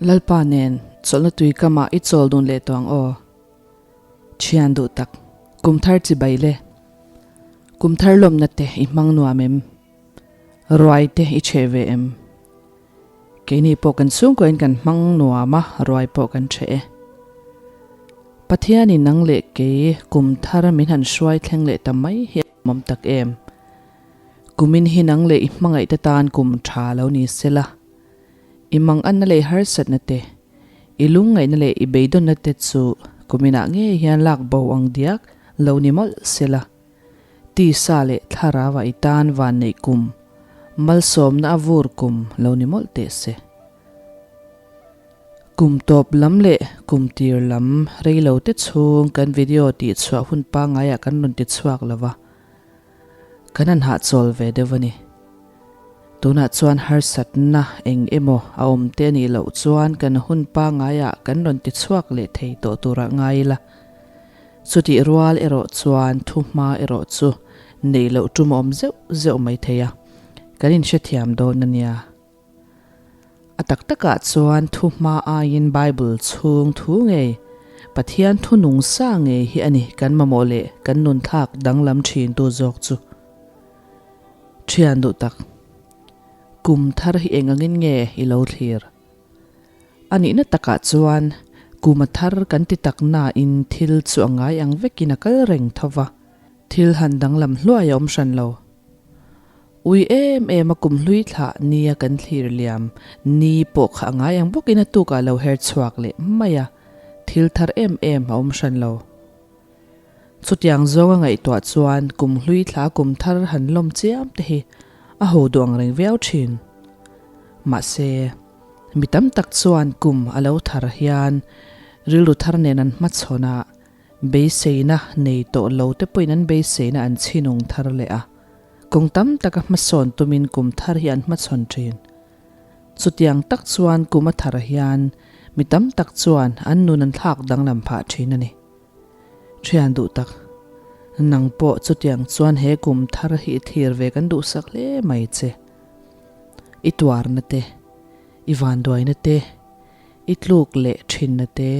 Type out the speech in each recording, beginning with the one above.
Lalpa nen chawlhna tui kamah i chawl dun leh tawh ang aw. Thian duh tak, kum thar chi bai le. Kum thar lawmna te i hmang nuam em? Ruai te i chheh ve em? Keini pawh kan chhungkuain kan hmang nuam a, ruai pawh kan chheh e. Pathianin nang leh kei kum thar min han hruai thleng leh ta mai hi a awm tak em? Kumin hi nang leh i hmangaihte tan kum tha lo ni sela. I manganna leh i harsatna te, i lungngaihna leh i beidawnna te chu kuminah ngei hian lak bo ang diak lo ni mawlh sela. Tisa leh thlarauah i tan vanneih kum, malsawmna a vur kum lo ni mawlh teh se. Kum tawp lam leh kum tir lam reilo te chhung kan video tihchhuah hun pangaiah kan rawn ti chhuak lo va, Kan han hahchawl ve deuh a ni. Tunah chuan harsatna eng emaw a awm te a nih loh chuan kan hun pangaiah kan rawn ti chhuak leh thei tawh turah ngai ila. Chutih rual erawh chuan thu hma erawh chu neih loh tum a awm zeuh zeuh mai thei a, kan inhrethiam dawn a nia. A tak takah chuan thu hma aiin Bible chhung thu ngei, Pathian thu nung sa ngei hi a ni kan mamawh leh kan nun thlak danglam thin tu zawk chu. Thian duh tak, kum thar hi eng angin nge i lo thlir? A nihna takah chuan kum a thar kan ti tak nain thil chu a ngai ang vekin a kal reng tho va, thil han danglam hluai a awm hran lo. Ui em em a kum hlui thlah nia kan thlir liam ni pawh kha a ngai ang bawkin a tukah lo her chhuak leh mai a, thil thar em em a awm hran lo. Chutiang zawnga ngaihtuah chuan kum hlui thla kum thar han lawm chiam te hi a ho duh ang reng viau thin. Mahse, mi tam tak chuan kum a lo thar hian rilru thar nen an hmachhawn a, Beiseina nei tawh lo te pawhin an beiseina an chhinung thar leh a, kawng tam taka hmasawn tumin kum thar hi an hmachhawn thin. Chutiang tak chuan kum a thar hian mi tam tak chuan an nun an thlak danglam phah thin a ni. Thian duh tak, nang pawh chutiang chuan he kum thar hi i thlir ve kan duhsak hle mai che. I tuarna te, i vanduaina te, i tluk leh thinna te,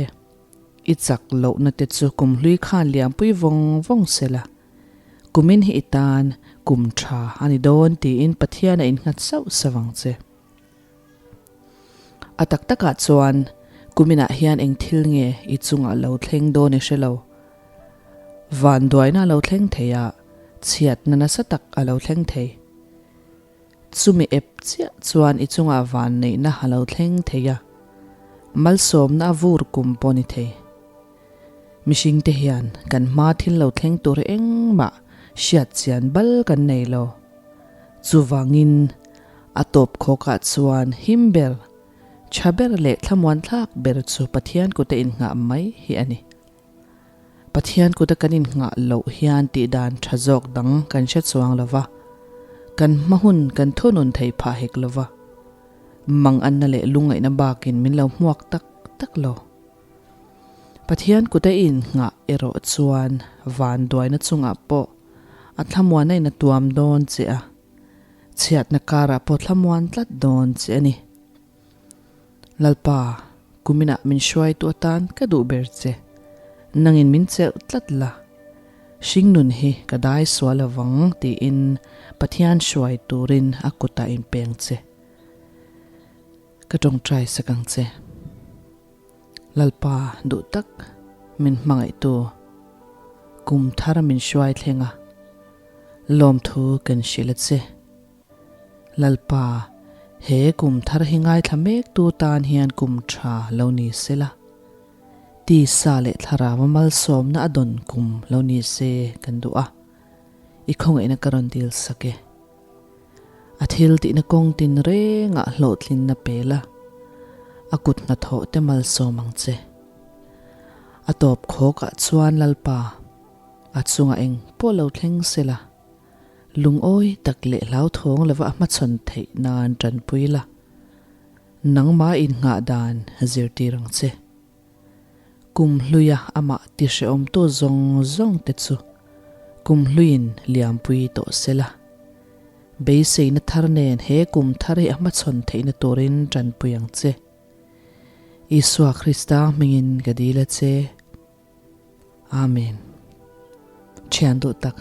I chak lohna te chu kum hlui khan liampui vawng vawng se la, kumin hi i tan kum tha a ni dawn tiin Pathian a innghat sauh sauh ang che. A tak takah chuan kuminah hian eng thil nge i chungah lo thleng dawn i hre lo. Vanduaina a lo thleng thei a, chhiatna nasa tak a lo thleng thei. Chumi ep chiah chuan i chungah vanneihna a lo thleng thei a, malsawmna a vur kum pawh ni thei. Mihringte hian kan hma thil lo thleng tur engmah hriat chian bal kan nei lo. Chuvangin a tawp khawkah chuan him ber, tha ber leh thlamuan thlak ber chu Pathian kute innghah mai hi a ni. Pathian kuta kan innghah loh hian tihdan tha zawk dang kan hre chuang lo va, kan hma hun kan thunun thei phah hek lo va. Manganna leh lungngaihna bakin min lo hmuak tak tak lo. Pathian kuta i innghah erawh chuan vanduaina chungah pawh a thlamuana in a tuam dawn che a, chhiatna karah pawh thlamuan tlat dawn che a ni. Lalpa, kuminah min hruaitu atan ka duh ber che. Nangin min chelh tlat la. Hringnun hi ka dai sual avang tiin Pathian hruai turin a kutah inpeng che. Ka tawngtai sak ang che. Lalpa duh tak min hmangaihtu kum thar min hruai thleng a, lawmthu kan hrilh a che. Lalpa, he kum thar hi ngaithla mek tu tan hian kum tha lo ni se la, tisa leh thlarau a malsawmna a dawn kum lo ni se kan duh a, i khawngaihna ka rawn dil sak e. A thil tihna kawng tin rengah hlawhtlinna pe la, a kut hnathawh te malsawm ang che. A tawp khawkah chuan Lalpa, a chungah eng pawh lo thleng se la, Lungawi tak leh hlauthawng lova a hmachhawn theih nan tanpui la, nangmah innghah dan zirtir ang che. Kum hluia amah tihrehawmtu zawng zawng te chu kum hluiin liampui tawh se la. Beiseina thar nen he kum thar hi a hmachhawn theihna turin tanpui ang che. Isua Krista hmingin ka dil a che. Amen. Thian duh tak,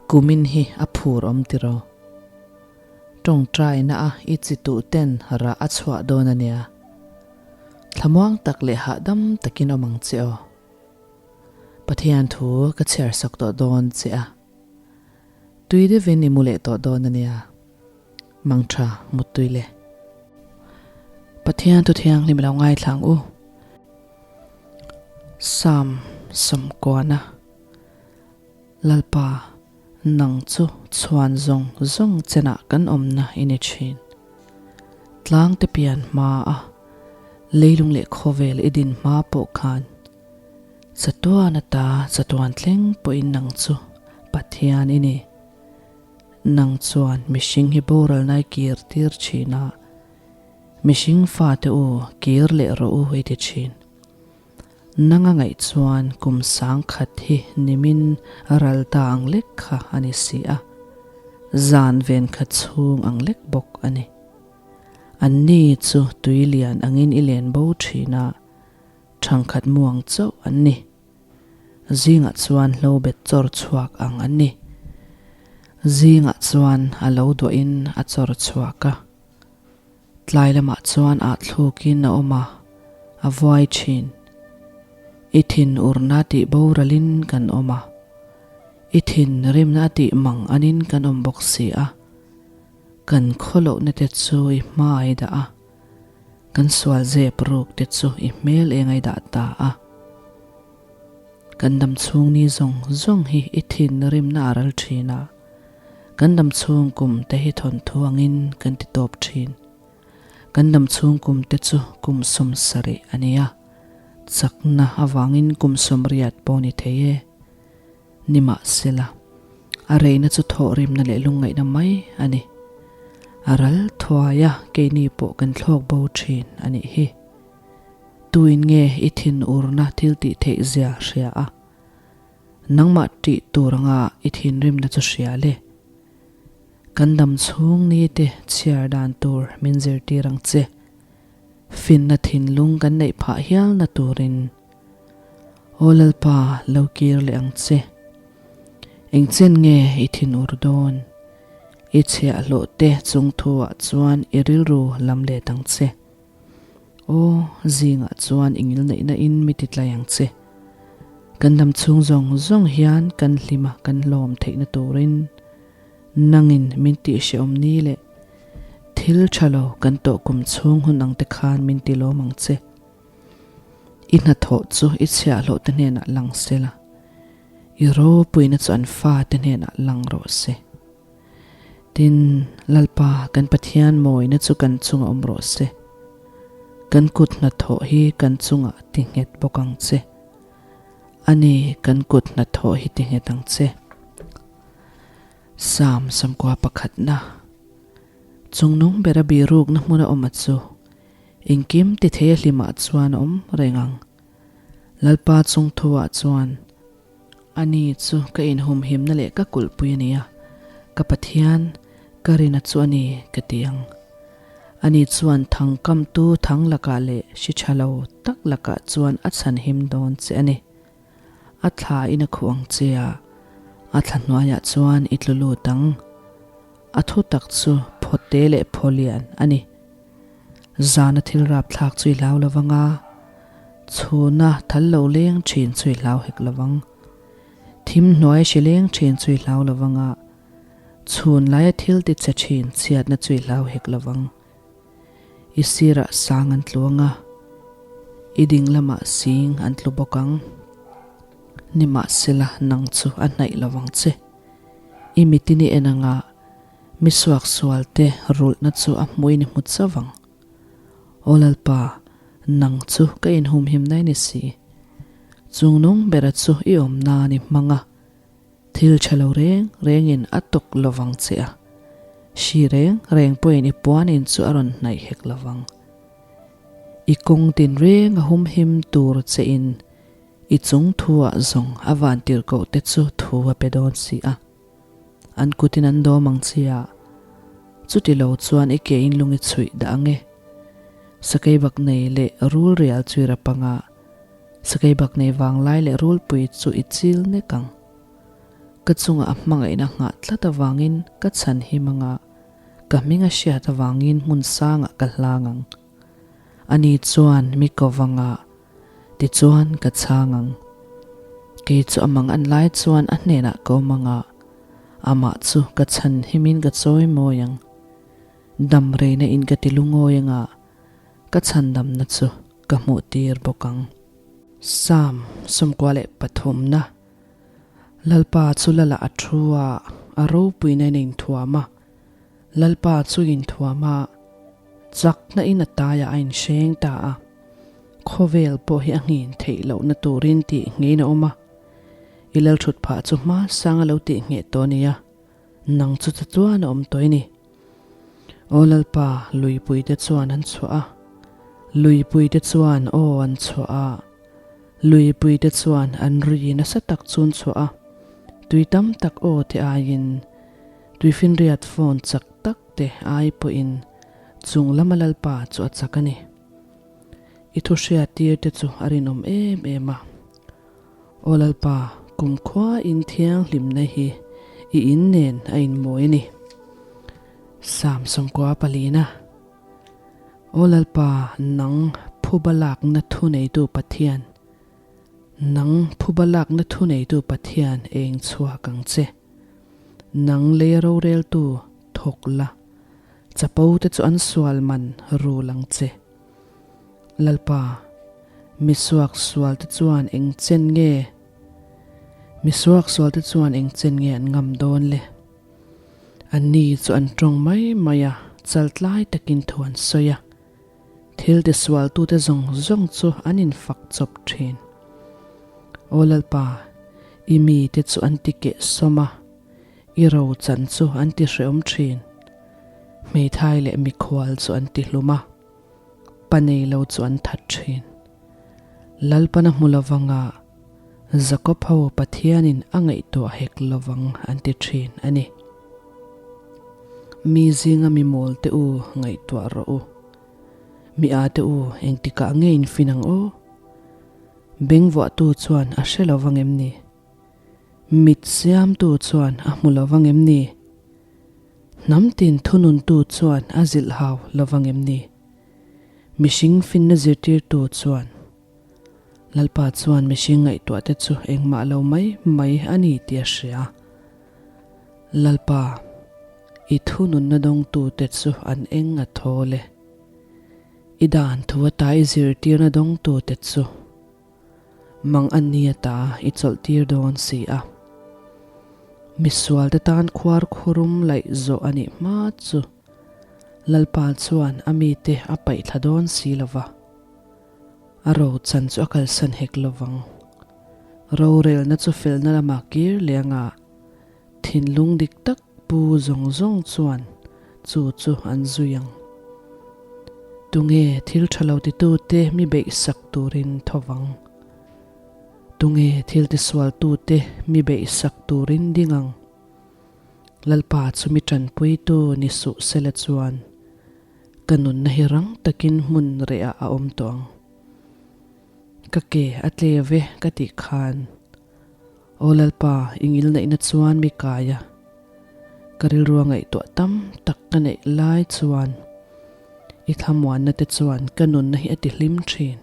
kumin hi a phur awm tiraw? Tawngtaina a i chi tuh ten rah a chhuah dawn a nia. Thlamuang tak leh hahdam takin awm ang che aw. Pathian thu ka chhiar sak tawh dawn che a. Tui deuhin i mu leh tawh dawn a nia. Mangtha muttui le. Pathian thu thianghlim lo ngaithla ang u. Psalm sawmkuana Lalpa, nang chu chhuan zawng zawng chenah kan awmna i ni thin. Tlangte pian hma a, leilung leh khawvel i din hma pawh khan chatuan ata chatuan thleng pawhin nang chu Pathian i ni. Nang chuan mihring hi boralna i kir tir thin a, mihring fate u kir leh rawh u i ti thin. Nang a ngaih chuan kum sangkhat hi nimin ral ta ang lek kha a ni si a, zan ven khat chhung ang lek bawk a ni. Anni chu tui lian angin i len bo thin a, thangkhat muang chauh an ni. Zingah chuan hlo bet chawr chhuak ang an ni. Zingah chuan a lo duahin a chawr chhuak a. Tlai lamah chuan ah thlukin a awm a, a vuai thin. I thin urna tih boralin kan awm a. I thin rimna tih mang anin kan awm bawk si a. Kan khawlohna te chu i hmai dah a. Kan sual zep ruk te chu i hmel eng ai dah ta a. Kan dam chhung ni zawng zawng hi i thin rimna a ral thin a, kan dam chhung kum te hi thawnthu angin kan ti tawp thin. Kan dam chhung kum te chu kum 70 a ni a, chakna avangin kum 80 pawh ni thei e. Nimahsela, a reina chu thawhrimna leh lungngaihna mai a ni. A ral thuai a, keini pawh kan thlawk bo thin a nih hi. Tuin nge i thinurna thil tih theih zia hria a? Nangmah tih tur anga i thinrimna chu hria le. Kan dam chhung ni te chhiar dan tur min zirtir ang che. Finna thinlung kan neih phah hialna turin. Aw Lalpa, lo kir leh ang che. Engchen nge i thinur dawn? I chhiahhlawh te chung thuah chuan i rilru lam let ang che. Aw, zingah chuan i ngilneihna in mi ti tlai ang che. Kan dam chhung zawng zawng hian kan hlim a kan hlawm theihna turin nangin min tih hrehawm ni leh thil tha lo kan tawh kum chhung hun ang te khan min ti lawm ang che. I hnathawh chu i chhiahhlawh te hnenah lang se la, i ropuina chu an fate hnenah lang rawh se. Tin, Lalpa kan Pathian mawina chu kan chungah awm rawh se. Kan kut hnathawh hi kan chungah ti nghet bawk ang che. A ni, kan kut hnathawh hi ti nghet ang che. Psalm 91 pakhatna Chungnung bera birukna hmuna awm a chu engkim ti thei a hlimah chuan a awm reng ang. Lalpa chungthuah chuan A ni chu ka inhumhimna leh ka kulhpui a ni a, ka Pathian, ka rina chu a ni, ka ti ang. A ni chuan thang kamtu thang lakah leh hri tha lo tak lakah chuan a chhanhim dawn che a ni. A thla in a khuh ang che a, a thla hnuaiah chuan i tlu lut ang. A thu tak chu phawte leh phawlian a ni. Zana thil rapthlak chu i hlau lo vang a, chhuna thal lo leng thin chu i hlau hek lo vang. Thim hnuai hri leng thin chu i hlau lo vang a, chhun laia thil ti che thin chhiatna chu i hlau hek lo vang. I sirah sang an tlu ang a, i ding lamah sing an tlu bawk ang. Nimahsela nang chu a hnaih lo vang che. I mitin i en ang a, Mi suaksual te rulhna chu a hmuin i hmu chauh ang. Aw Lalpa, nang chu ka inhumhim nai ni si. Chungnung bera chu i awm nan i hmang a, thil tha lo reng rengin a tawk lovang che a, hri reng reng pawhin i puanin chu a rawn hnaih hek lovang. I kawng tinreng a humhim tur che in i chung thuah zawng a vantirhkoh te chu thu a pe dawn si a. An kutin an dawm ang chi a, chuti lo chuan i ke in lung i chhuih dah ang e. Sakeibaknei leh rul rial chu i rap anga, sakeibaknei vanglai leh rulpui chu i chil nek ang. Ka chungah a hmangaihna nghah tlat avangin ka chhan him anga, ka hming a hriat avangin hmun sangah ka hlang ang. Ani chuan mi ko vanga, tichuan ka chhang ang. Kei chu a mang an lai chuan a hnenah ka awm anga, amah chu ka chhan himin ka chawi mawi ang. Dam reina in ka ti lungawi anga, ka chhandamna chu ka hmuh tir bawk ang. Psalm 23 na Lalpa chu lala a thu a, a ropuina in a inthuam a. Lalpa chu inthuam a, chakna in a taiah a inhreng ta a. Khawvel pawh hi a nghin theih lohna turin tih ngeiin a awm a. I lalthut phah chu hma sang a lo tih ngheh tawh a nia. Nang chu chu chuan a awm tawh i ni. Aw Lalpa, luipuite chuan an chhuah a, luipuite chuan aw an chhuah a, luipuite chuan an ri nasa tak chu an chhuah a, tui tam tak aw te aiin, tuifinriat phone chak tak te ai pawhin chung lama Lalpa chu a chak a ni. I thu hriattir te chu a rinawm em em a. Aw Lalpa, kumkhua in thianghlimna hi i in nen a inmawi a ni. Psalm 94 palina. Aw Lalpa, nang phuba lakna thuneitu Pathian, nang phuba lakna thuneitu Pathian eng chhuak ang che. Nang lei roreltu thawk la, chapo te chu an sual man rul ang che. Lalpa, mi suaksual te chuan eng chen nge Mi suaksual te chuan eng chen nge an ngam dawn le? Anni chu an tawng mai mai a, chaltlai takin thu an sawi a. Thil tisualtute zawng zawng chu an infak chawp thin. Aw Lalpa, i mite chu an ti kehsawm a, i rochan chu an ti hrehawm thin. Hmeithai leh mikhual chu an ti hlum a. Pa nei lo chu an that thin. Lalpana hmu lovanga Jakob ho Pathianin a ngaihtuah hek lovang an ti thin a ni. Mi zinga mi mawl te u ngaihtuah rawh u. Mi a te u engtikah nge in fin ang aw? Bengvuahtu chuan a hre lovang em ni? Mit siamtu chuan a hmu lovang em ni? Hnam tin thununtu chuan a zilh hau lovang em ni? Mihring finna zirtirtu chuan, Lalpa chuan mihring ngaihtuahte chu engmah lo mai mai a ni tih a hria. Lalpa, i thununna dawngtute chu an eng a thawl e. I dan thu ata i zirtirna dawngtute chu. Mang a ni ata i chawlh tir dawn si a. Misual te tan khuar khurum laih zawh a nih hma chu Lalpa chuan a mite a paih thla dawn si lo va. A ro chan chu a kalsan hek lo vang. Rorelna chu felna lamah kir leh anga thinlung dik tak pu zawng zawng chuan chu chu an zui ang. Tunge thil tha lo titute mi beihsak turin tho vang? Tunge thil tisualtute mi beihsak turin ding ang? Lalpa chu mi tanpuitu ni suh sela chuan ka nunna hi rang takin hmun rehah a awm tawh ang. Ka ke a tle ve ka tih khan Aw Lalpa, i ngilneihna chuan mi kai a, ka rilrua ngaihtuah tam tak ka neih lai chuan i thlamuanna te chuan ka nunna hi a ti hlim thin.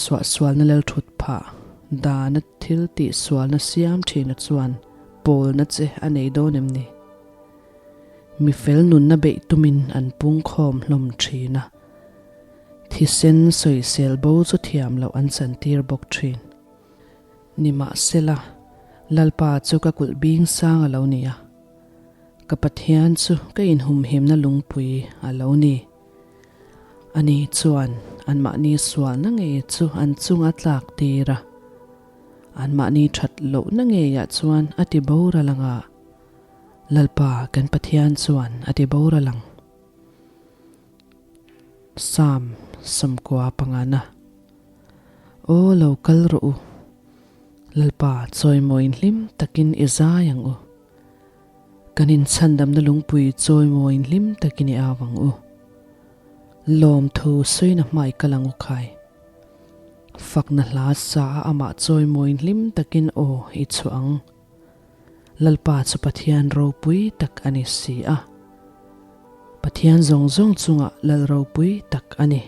Suahsualna lalthut phah dana thil tih sualna siam thina chuan pawlna che a nei dawn em ni? Mi fel nunna beih tumin an pungkhawm hlawm thin a, thisen sawisel bo chu thiam loh an chantir bawk thin. Nimahsela, Lalpa chu ka kulh bing sang a lo ni a, ka Pathian chu ka inhumhimna lungpui a lo ni. Ani chuan anmahni sualna ngei chu an chunga tlak tir a, anmahni that lohna ngeiah chuan a ti boral ang a, Lalpa kan Pathian chuan a ti boral ang. Psalm 95. Aw lo kal rawh u, Lalpa chawimawiin hlim takin i zai ang u. Kan inchhandamna lungpui chawimawiin hlim takin i au ang u. Lawmthu sawina hmai kal ang u khai. Fakna hla sa a amah chawimawiin hlim takin aw i chhuah ang. Lalpa chu Pathian ropui tak a ni si a. Pathian zawng zawng chungah Lal ropui tak a ni.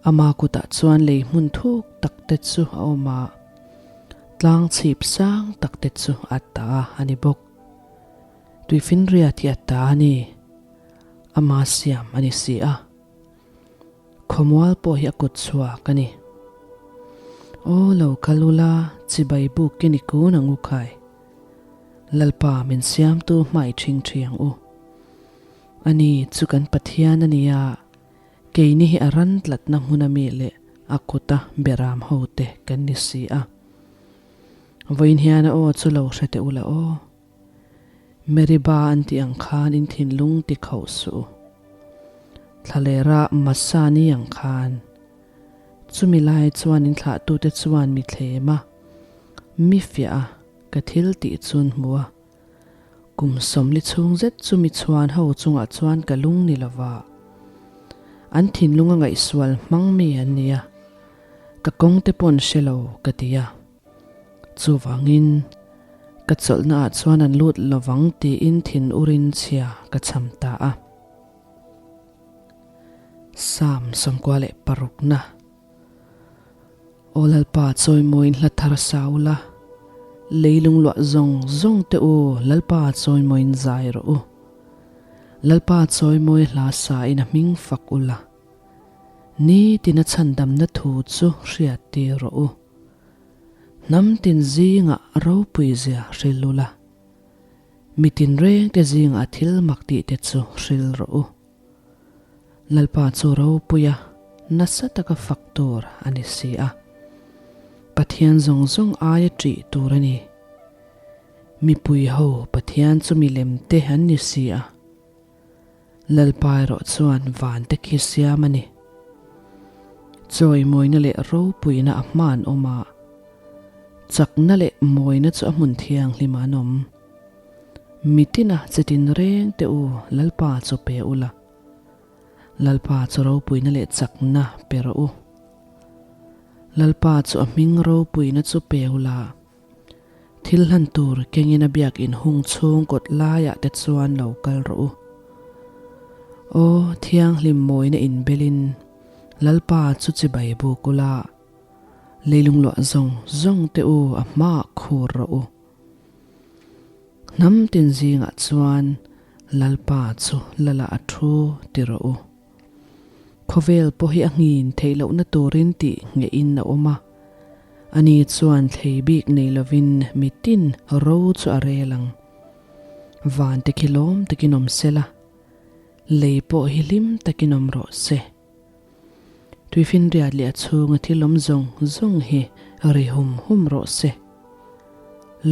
Ama kutah chuan lei hmun thuk tak te chu a awm a, tlang chhip sang tak te chu a ta a ni bawk. Tuifinriat hi a ta a ni, ama siam a ni si a. Khawmual pawh hi a kut chhuak a ni. Aw lo kal ula, chibai buk i ni kun ang u khai. Lalpa min siamtu hmai ṭhing ṭhi ang u. Ani chu kan Pathian a ni a, keini hi a ran tlatna hmun ami leh a kuta beram ho te kan ni si a. Vawiin hian a aw chu lo hre teh ula aw. Meriba an tih ang khan in thinlung ti khauh suh u. Thlalera Massa ni ang khan. Chumi lai chuan in thlahtute chuan mi thlem a, mi fiah a, ka thil tih chun hmu a. Kum sawmli chhung zet chu mi chhuan ho chungah chuan ka lung ni lova. An thinlung a ngaihsual hmang mi an ni a, ka kawng te pawn hre lo ka ti a. Chuvangin, ka chawlhna ah chuan an lut lovang tiin thin urin chhia ka cham ta a. Psalm 96 na. Aw Lalpa chawimawiin hla thar sa ula, leilung luah zawng zawng te u Lalpa chawimawiin zai rawh u. Lalpa chawimawi hla sa in a hming fak ula, nitin a chhandamna thu chu hriat tir rawh u. Hnam tin zingah ropui zia hril ula, mi tinreng te zingah thil mak tih te chu hril rawh u. Lalpa chu ropuia nasa taka fak tur a ni si a, Pathian zawng zawng aia ṭih tur a ni. Mipui ho Pathian chu milem te an ni si a, Lalpa erawh chuan van te khi siam a ni. Chawimawina leh ropuina a hma an awm a, chakna leh mawina chu a hmun thianghlim ah an awm. Mitina che tinreng te u Lalpa chu pe ula, Lalpa chu ropuina leh chakna pe rawh u. Lalpa chu a hming ropuina chu pe ula, Thil hlan tur kengin a biak inhung chhung kawt laiah te chuan lo kal rawh u. Aw, thianghlim mawina inbelin Lalpa chu chibai buk ula, leilung luah zawng zawng te u a hmaah khur rawh u. Hnam tin zingah chuan Lalpa chu Lala a thu ti rawh u. Khawvel pawh hi a nghin theih lohna turin tih ngehin a awm a, ani chuan thlei bik nei lovin mitin ro chu a rel ang. Van te khi lawm takin awm se la, lei pawh hi hlim takin awm rawh se. Tuifinriat leh a chhunga thil awm zawng zawng hi ri hum hum rawh se.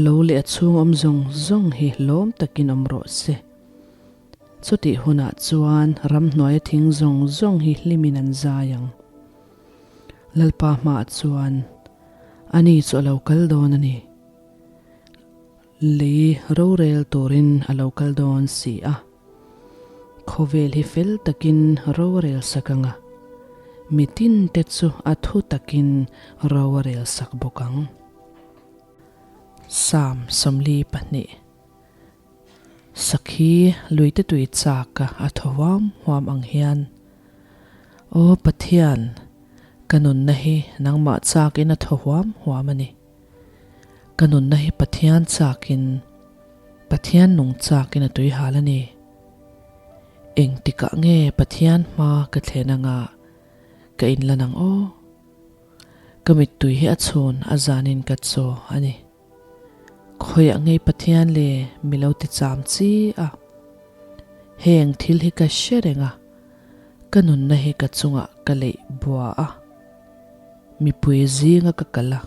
Lo leh a chhung awm zawng zawng hi lawm takin awm rawh se. Chutih hunah chuan ramhnuaia thing zawng zawng hi hlimin an zai ang. Lalpa hmaah chuan ani chu a lo kal dawn a ni. Lei rorel turin a lo kal dawn si a. Khawvel hi fel takin rorel sak ang a, mitinte chu a thu takin ro a rel sak bawk ang. Psalm 42. Sakhi luite tui chak a a thaw huam huam ang hian, Aw Pathian, ka nunna hi nangmah chakin a thaw huam huam a ni. Ka nunna hi Pathian chakin, Pathian nung chakin a tui hal a ni. Engtikah nge Pathian hma ka thlen anga ka inlan ang aw? Ka mittui hi a chhun a zanin ka chaw a ni. Khawiah ngei Pathian le mi lo ti cham chi a, heng thil hi ka hre reng a, ka nunna hi ka chungah ka leih bua a, mipui zinga ka kal a,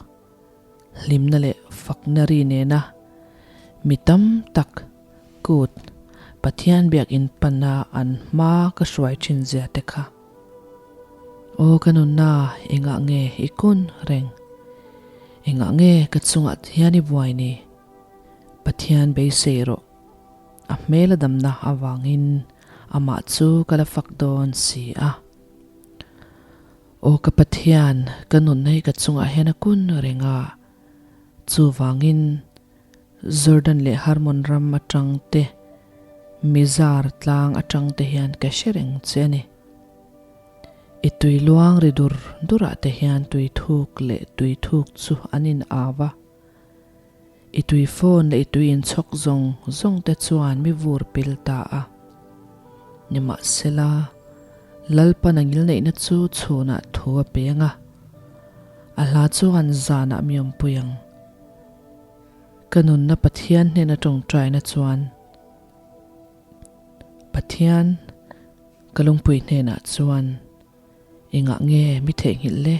hlimna leh fakna ri nena mi tam tak kut Pathian biakinn pana an hma ka hruai thin zia te kha. Aw ka nunna, engah nge i kun reng? Engah nge ka chungah hian i buai ni? Pathian beisei rawh. A hmel a damna avangin Amah chu ka la fak dawn si a. Aw ka Pathian, ka nunna hi ka chungah hian a kun reng a. Chuvangin Jordan leh Hermon ram atang te, Mizar tlang atang te hian ka hre reng che a ni. I tui luang ri dur durah te hian tui thuk leh tui thuk chu an in au a. I tui phone leh i tui inchhawk zawng zawng te chuan mi vur pil ta a. Nimahsela, Lalpan a ngilneihna chu chhunah thu a peng a, a hla chuan zanah mi awmpui ang. Ka nunna Pathian hnena tawngtaina chuan Pathian ka lungpui hnenah chuan Engah nge mi theihnghilh le?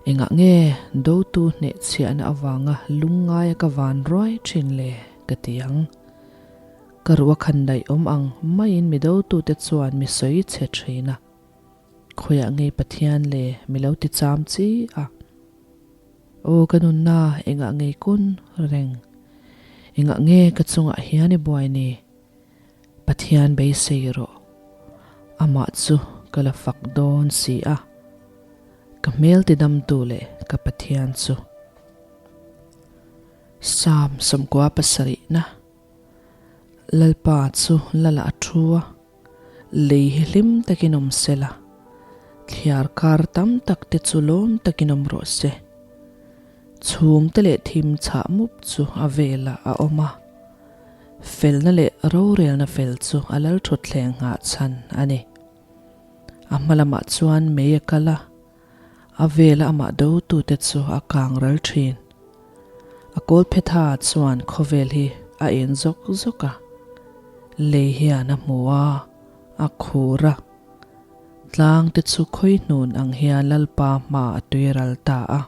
Engah nge dotu hnehchhiahna avanga lungngaia ka van ruai thin le? ka ti ang. Ka ruh a khan daih awm ang maiin mi dotute chuan mi sawi chhe thin a. Khawiah nge Pathian le mi lo ti cham chi a? Aw ka nunna engah nge kun reng? Engah nge ka chungah hian i buai ni? Pathian beisei rawh. Amah chu ka la fak dawn si a. Ka hmel tidamtu leh ka Pathian chu. Psalm 77 Lalpa chu lala a thu a, lei hi hlim takin awm se la, thliar kar tam tak te chu lawm takin awm rawh se. Chhum te leh thim chhah mup chu a velah a awm a. Felna leh rorelna fel chu a lal thutthleng nghah chhan a ni. A hma lamah chuan mei a kal a, a vela amah dotute chu a kang ral thin. A kawlphetha chuan khawvel hi a en zawk zawk a, lei hian a hmu a, a khur a. Tlang te chu khawihnun ang hian Lalpa hma a tui ral ta a.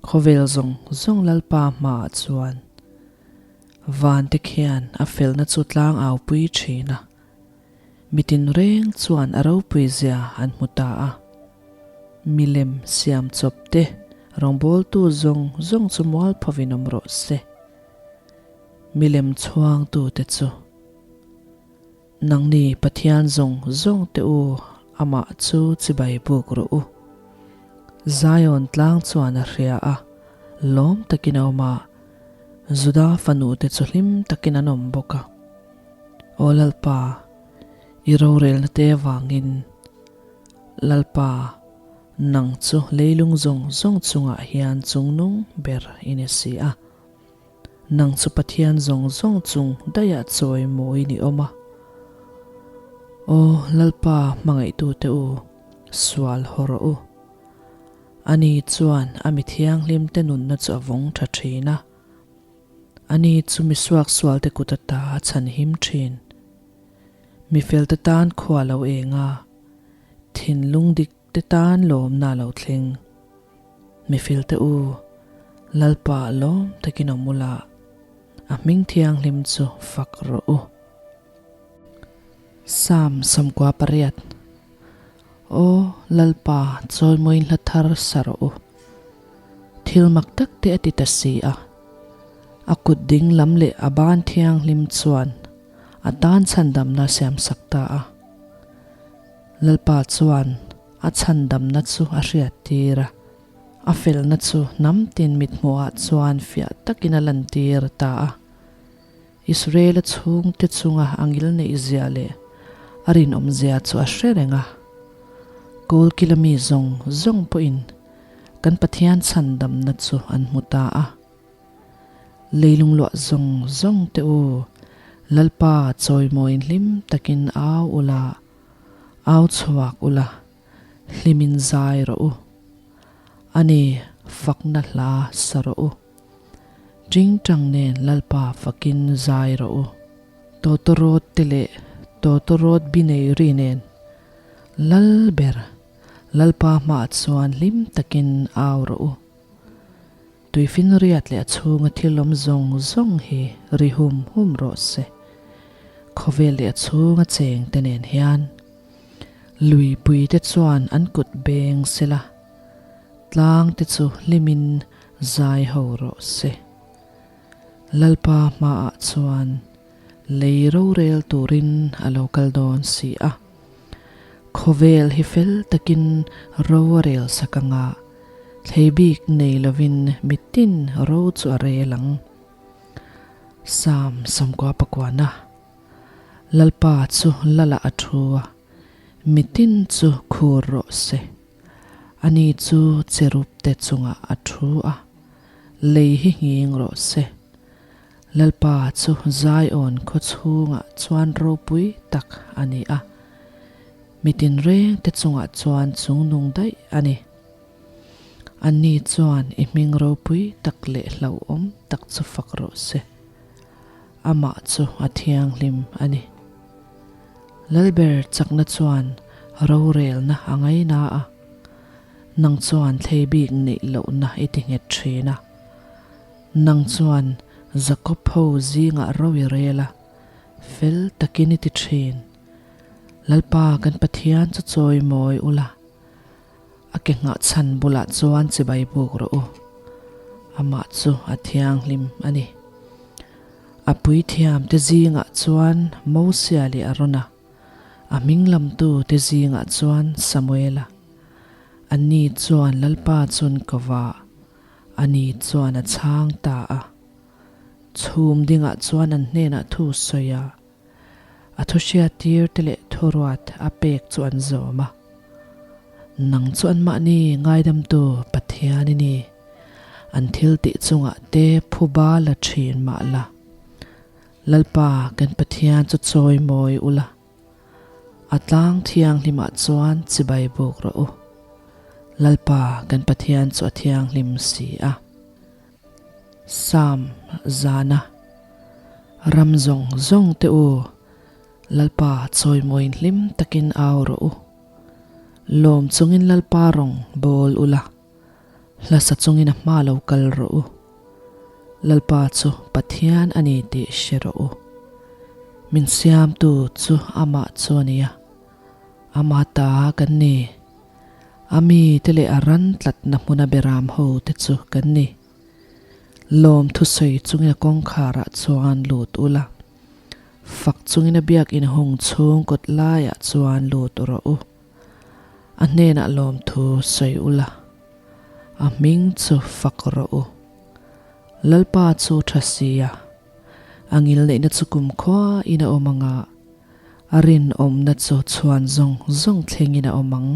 Khawvel zawng zawng Lalpa hmaah chuan van te khian a felna chu tlang au pui thin a, mitin reng chuan a ropui zia an hmu ta a. Milem siam chawp te rawngbawltu zawng zawng chu mualphovin awm rawh se. Milem chhuangtu te chu. Nangni Pathian zawng zawng te u, amah chu chibai buk rawh u. Zion tlang chuan a hria a, lawm takin a awm a, Juda fanu te chu hlim takin an awm bawk a. Aw Lalpa, i rorelna te avangin, Lalpa, nang chu leilung zawng zawng chungah hian chungnung ber i ni si a. Nang chu Pathian zawng zawng chung daihah chawi mawiin i awm a. Aw Lalpa hmangaihtute u, sual haw rawh u. Ani chuan a mi thianghlimte nunna chu a vawng tha thin a. Ani chu mi suaksualte kut ata a chhanhim thin. Mi felte tan khua lo eng a, thinlung dikte tan lawmna a lo thleng. Mifilte u, Lalpa lawm takin awm ula, a hming thianghlim chu fak rawh u. Psalm 98 Aw Lalpa, chawimawiin hla thar sa rawh u. Thil mak tak te a ti ta si a, a kut ding lam leh a ban thianghlim chuan a tan chhandamna a siamsak ta a. Lalpa chuan A chhandamna chu a hriattir a, a felna chu hnam tin mithmuhah chuan fiah takin a lantir ta a. Israela chhungte chunga a ngilneihzia leh a rinawmzia chu a hre reng a. Kawlkila mi zawng zawng pawhin kan Pathian chhandamna chu an hmu ta a. Leilung luah zawng zawng te u, Lalpa chawimawiin hlim takin au ula, Au chhuak ula, hlimin zai rawh u. Ani fakna hla sa rawh u. Tingtang nen Lalpa fakin zai rawh u. Tawtawrawt te leh tawtawrawt bi nei ri nen Lal ber Lalpa hmaah chuan hlim takin au rawh u. Tuifinriat leh a chhunga thil awm zawng zawng hi ri hum hum rawh se. Khawvel leh a chhunga cheng te nen hian luipui te chuan an kut beng se la, tlang te chu hlimin zai ho rawh se. Lalpa hmaah chuan. Lei rorel turin a lo kal dawn si a. Khawvel hi fel takin ro a rel sak anga thlei bik nei lovin mitin ro chu a rel ang. Psalm 90 pakuana Lalpa chu Lala a thu a, mitin chu khur rawh se. Ani chu cherub te chungah a thu a, lei hi nghing rawh se. Lalpa chu Zion khaw chhungah chuan ropui tak a ni a, mi tinreng te chungah chuan chungnung daih a ni. Anni chuan i hming ropui tak leh hlauhawm tak chu fak rawh se. Amah chu a thianghlim a ni. Lalber chakna chuan rorelna a ngaina a, nang chuan thlei bik neih lohna i ti nghet thin a. Nang chuan Jakob ho zingah ro i rel a, fel takin i ti thin. Lalpa kan Pathian chu chawi mawi ula, a ke nghah chhan bulah chuan chibai buk rawh u. Amah chu a thianghlim a ni. A puithiam te zingah chuan Mosia leh Arona, a hming lamtu te zingah chuan Samuela. Anni chuan Lalpa chun kova Ani chuan a chhang ta a. Chhum dingah chuan an hnenah thu sawi a, a thu hriattir te leh thuruat a pek chu an zawm a. Nang chu anmahni ngaidamtu Pathian i ni. An thil tih chungah te phuba la thin mah la. Lalpa kan Pathian chu chawi mawi ula. A tlang thianghlimah chuan chibai buk rawh u. Lalpa kan Pathian chu a thianghlim si a. Psalm zana ram zawng zawng te u, Lalpa chawimawiin hlim takin au rawh u. Lawm chungin Lalpa rawng bawl ula, hlasa chungin a hma lo kal rawh u. Lalpa chu Pathian a ni tih hre rawh u. Min siamtu chu amah chu a nia. Ama ta kan ni. A mite leh a ran tlatna hmuna beram ho te chu kan ni. Lawm thusawi chungin a kawngkharah chuan lut ula. Fak chungin a biakinn hung chhung kawt laiah chuan lut rawh u. A hnenah lawmthu sawi ula. A hming chu fak rawh u. Lalpa chu tha si a, a ngilneihna chu kumkhua in a awm ang a, a rinawmna chu chhuan zawng zawng thlengin a awm ang.